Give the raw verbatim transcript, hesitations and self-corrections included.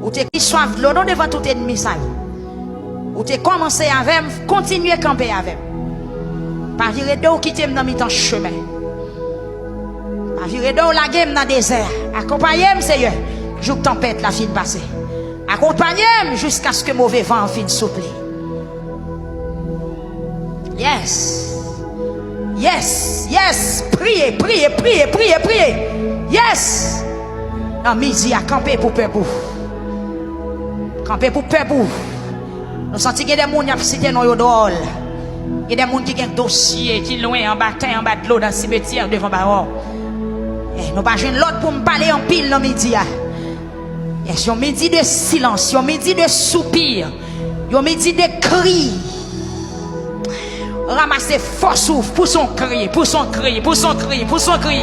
Ou te ki swaf dlo non devan tout ènmi sa yo. Ou te kòmanse avè m, kontinye kanpe avè m. Pa vire do w kite m nan mitan chemen. Pa vire do w lage m nan dezè a. Akonpaye m, Seyè, jouk tanpèt la fin pase. Akonpaye m jiskaske move van an fin souple. Yes. Yes. Yes. Priye, priye, priye, priye, priye. Yes. Nan midi a, kanpe pou pèp ou. Kanpe pou pèp ou. Nou santi gen de moun y ap site non yo dwòl. Gen de moun ki gen dosye ki lwen anba tè, anba dlo, nan simetyè, devan bawo. Eh, nou pa jwenn lòd pou m pale anpil nan midi a. Yes, yon midi de silans, yon midi de soupi, yon midi de kri. Ranmase fòs ou, pouse yon kri, pouse yon kri, pouse yon kri, pouse yon kri.